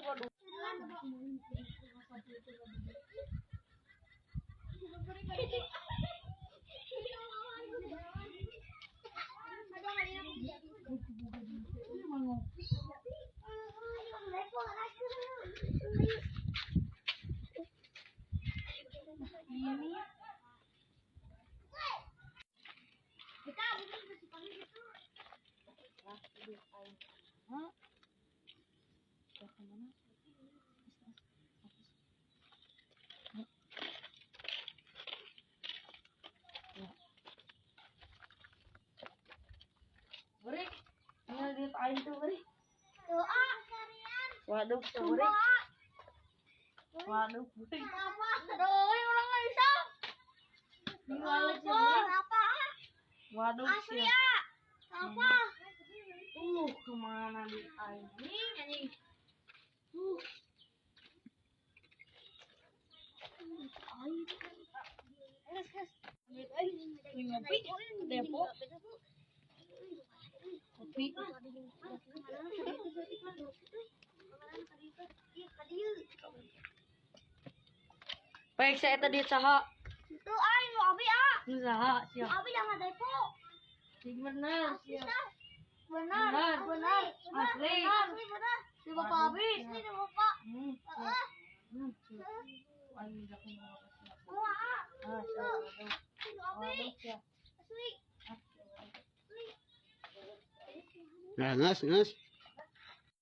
Waduh. Ini. Hah? Kemana? Beri, ini duit aing tuh beri. Doa. Waduh, tuh beri. Waduh, beri. Apa? Doa orang nggak bisa. Diwalet ya, beri. Apa? Waduh, Asli sia. ya. Apa? Kemana duit aing? Anjing, anjing. Duit aing. Beli ngopi, depo. Kopi. Baik, saya tadi saha. Itu aing nu abi ah. Nu saha sia. Abi jangan depo. Sing bener sia. Benar, Benar. benar, Asli. Asli benar. Si bapak abi, asli si bapak. Sia. Sia. Aing minta kumaha ka sia. Wah, ah. Ah, sia. Waduh. Si abi, Waduh, sia. asli. Ah, sia. Asli. Nah, ngas, ngas.